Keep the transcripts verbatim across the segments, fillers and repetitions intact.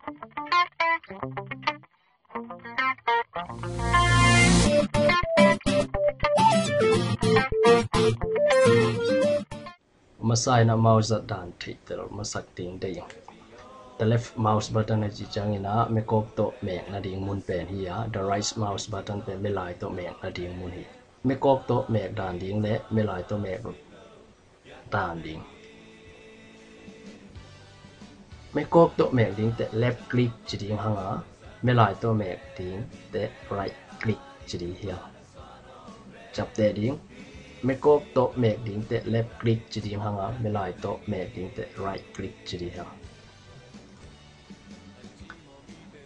Masa in ah mouse zat dan theihtel masak ding deih ing. The left mouse button a cih ciangin ah mekawk tawh mek nading mun pen hi a, the right mouse button pen melai tawh mek nading mun hi. Mekawk tawh mek dan ding le melai tawh mek dan ding. Mekawk tawh mek ding teh left click ci ding hang a, melai tawh mek ding teh right click ci ding hi a. Ciapteh ding. Mekawk tawh mek ding teh left click ci ding hang a, melai tawh mek ding teh right click ci ding hi a.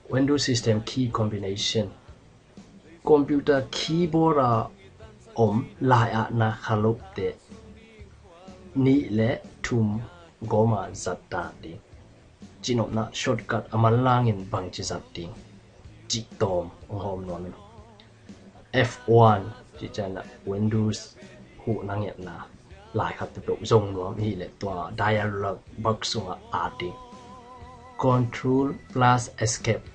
Windows System Key Combination. Computer keyboard a om lai ah na kha loh teh nih le thum gawm a zat dan ding. Cihnopna shortcut a manlangin bangci zat ding cih tawm hong hawm nuam in. F one cih ciangin ah Windows huhna ngetna lai khat peuhpeuh zong nuam hi leh tua dialog box sungah at ding. Control plus Escape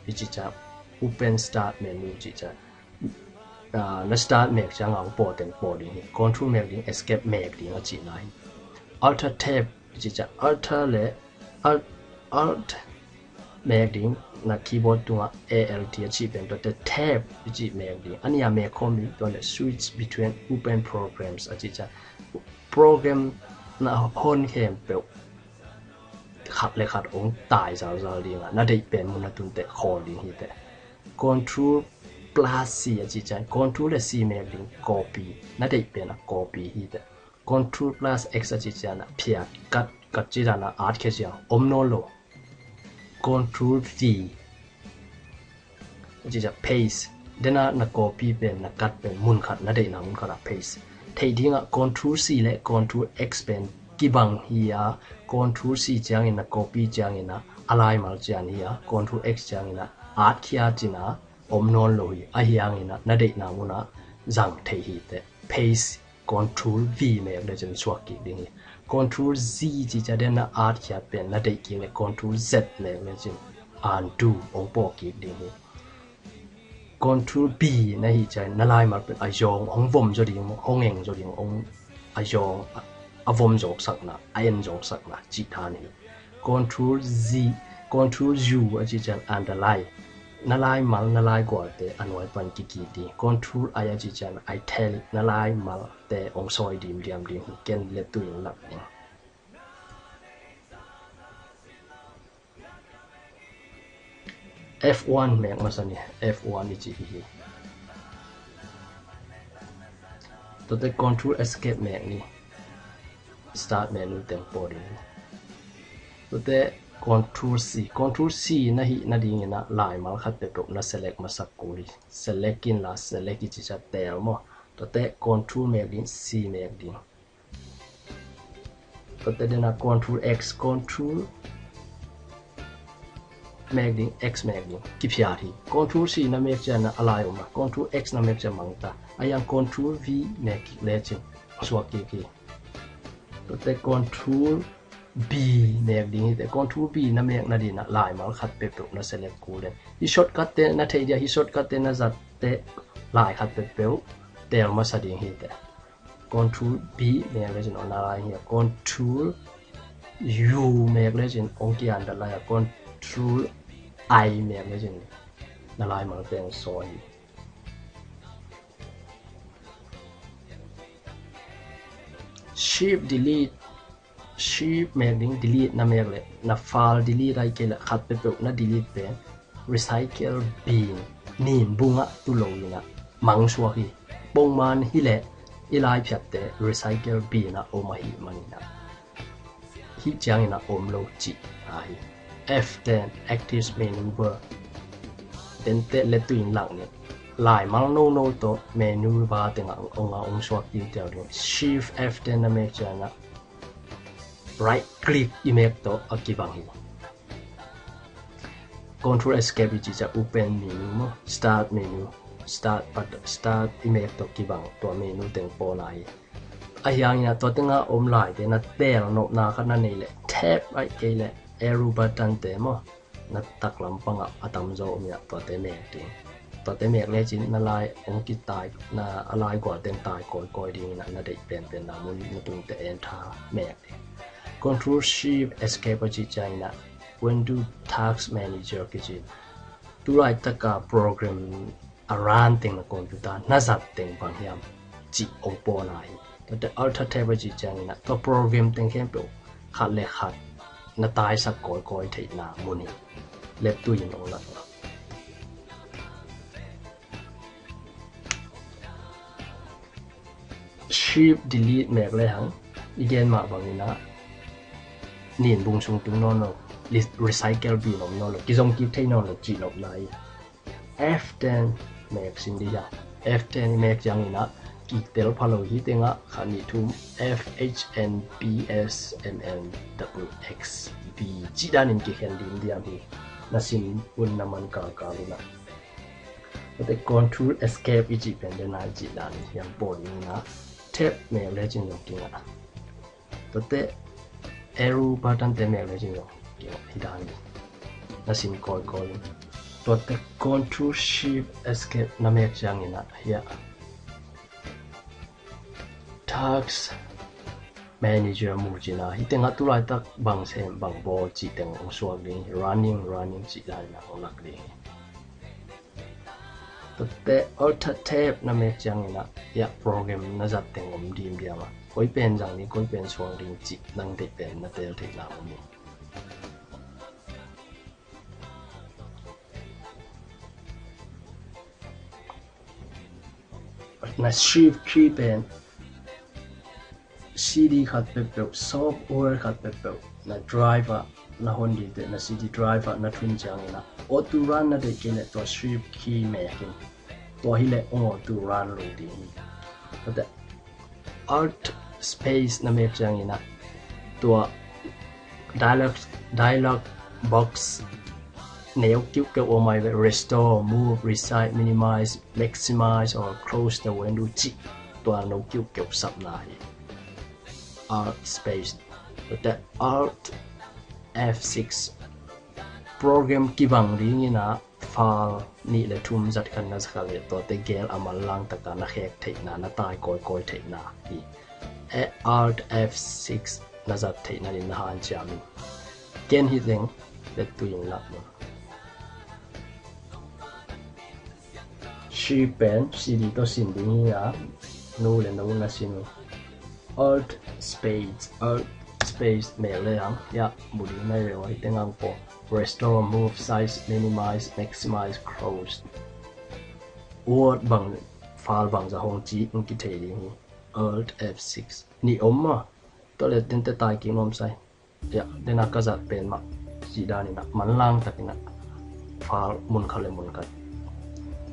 i cih ciang open start menu cih ciang, ah, na start mek ciang a hong paw teng paw ding hi. Control mek ding, Escape mek ding a cihna hi. Alt Tab i cih ciang Alt le Alt, Alt mek ding na keyboard tungah A L T a cih pen tuate Tab i cih mek ding. A nih a mek khawm ding tuate Switch between open programs a cih ciang program na hon khempeuh khat le khat hong tai zalzal ding a, na deih pen mun a tun teh khawl ding hi teh. Control plus C a cih ciang Control le C mek ding, copy, na deih pen a copy hi teh. Control plus X a cih ciang a phiat, kat, kat cih dan a at khia ciang om nawn lo. Control V a cih ciang paste. Den a na copy pen, na kat pen mun khat, na deihna mun khat ah paste. Theih ding ah Control C le Control X pen kibang hi a, Control C ciangin na copy ciangin ah a laimal cian hi a, Control X ciangin ah at khia cin a om nawn lo hi. Ahi hangin ah na deihna mun ah zang thei hi teh. Paste, Control V mek le cin suak kik ding hi. Control Z cih ciang den na at khiat pen na deih kik le Control Z mek le cin undo hong paw kik ding hi. Control B na hih ciang na laimal pen a zawng hong vom zaw ding, hong eng zaw ding, hong a zawng a, a vom zawksakna, a en zawksakna cih dan hi. Control Z, Control U a cih ciang underline. Na laimal, na laigualte a nuai pan kikik ding. Control I a cih ciang italic, na laimalte hong sawi dimdiam ding hi. Ken letu in lak ding. F one mek masa ni, F one i cih hi hi. Tuate Control Escape mek ni, start menu teng paw ding. Tuate Control C, Control C na hih nadingin ah laimal khat peuhpeuh na select masak kul hi. Select in la, select i cih ciang teel maw. Tuate Control mek ding, C mek ding. Tuate den a Control X, Control mek ding, X mek ding, kiphiat hi. Control C na mek ciang a lai om a, Control X na mek ciang mang ta. Ahi hang Control V mek kik le cin suak kik hi. Tuate Control B mek ding hi teh. Control B na mek nading ah laimal khat peuhpeuh na select kul le. Hih shortcut te na theih dia, hih shortcut te na zat teh lai khat peuhpeuh teel masa ding hi teh. Control B mek le cin hong na lai hi a, Control U mek le cin hong ki-under lai a, Control I mek le cin na laimal teng sawi hi. Shift delete, Shift mek ding, delete na mek le na file delete ahih kei le khat peuhpeuh na delete pen recycle bin, nin bungah tu lo in ah mang suak hi. Bangman hi le i lai phiatte recycle bin ah om ahih manin ah hih ciangin ah om lo cih ahi. F ten, active menu bar. Tente le tuin lak ni. Laimal nono tawh menu bar tengah ong a ong suak tiutiau ding. Shift F ten na mek ciangin ah right click i mek tawh a kibang hi. Control Escape i cih ciang open menu maw, start menu, start button, start i mek tawh kibang tua menu teng pawl a hi. Ahi hangin ah tua tengah om laite na teel nopna khat na nei leh tab ahih kei leh arrow button te maw, na taklam pangah a tamzaw om inah tuate mek ding. Tuate mek lecin na lai hong kitai, na a lai gual teng tai kawikawi ding inah na deih penpen na mun na tungte en tha mek ding. Control Shift Escape a cih ciang inah Windows Task Manager kici, tulaitaka program a run teng na computer na zat teng bang hiam cih hong pawna hi. Tuate Alt Tab a cih ciang inah tua program teng khempeuh khat le khat na taisak kawikawi theihna mun hi. Leptui in hong lak. Shift Delete mek le hang i gen mah bang inah nin bung sung tung nawn lo, recycle bin om nawn lo, kizom kik thei nawn lo cih nopna hi. F ten mek sin dih hiam? F ten i mek ciang inah kiktel pha lo hi tengah khat nih thum F H N P S M N W X V cih danin kikhen dim diam hi. Na sin un na man kalkal inah. Tuate Control Escape i cih pen dena i cih dan hiam pawl inah Tab mek lecin zong kingah. Tuate arrow button te mek lecin zong kingah hi dan hi. Na sin kawikawi in. Tuate Control Shift Escape na mek ciang inah hiah Task Manager mu cina hi tengah tulaitak bang sem bang bawl cih teng hong suak ding hi. Running, running cih dan inah hong lak ding hi. Tuate Alt Tab na mek ciang inah hiah program na zat teng om dim diam ah koi pen zang ding, koi pen suak ding cih nang deih pen na tel theihna om hi. Na Shift key pen C D khat peuhpeuh, software khat peuhpeuh na drive ah na hon ding teh na C D drive ah na thun ciang inah auto run na deih kei leh tua Shift key mek in. Tua hi leh hong auto run lo ding hi. Tuate Alt space na mek ciang inah tua dialog, dialog box neu kiuhkeuh om ai ve, restore, move, resize, minimize, maximize or close the window cih tua no kiuhkeuh sapna hi. Alt space. Tuate Alt F six program kibang ding inah file nih le thum zat khat na za kha leh tuate gel a manlang taka na khek theihna, na tai kawikawi theihna hi. Alt F six na zat theihna in na hanciam in. Ken hi teng lettui in lak in. Shift pen C D tawh sin ding hi a, nu le no na sin uh. Alt space, Alt space mek le hang hiah mu ding na hi ve uh a, hi teng hang pawh restore, move, size, minimize, maximize, close. Word bang, file bang za hong ci hong kithei ding hi. Alt F six nih om mah. Tua le tente tai kik nuam sai. Hiah dena ka zat pen mah cih dan inah manlang tak inah file mun khat le mun khat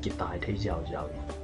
kitai thei ziauziau in.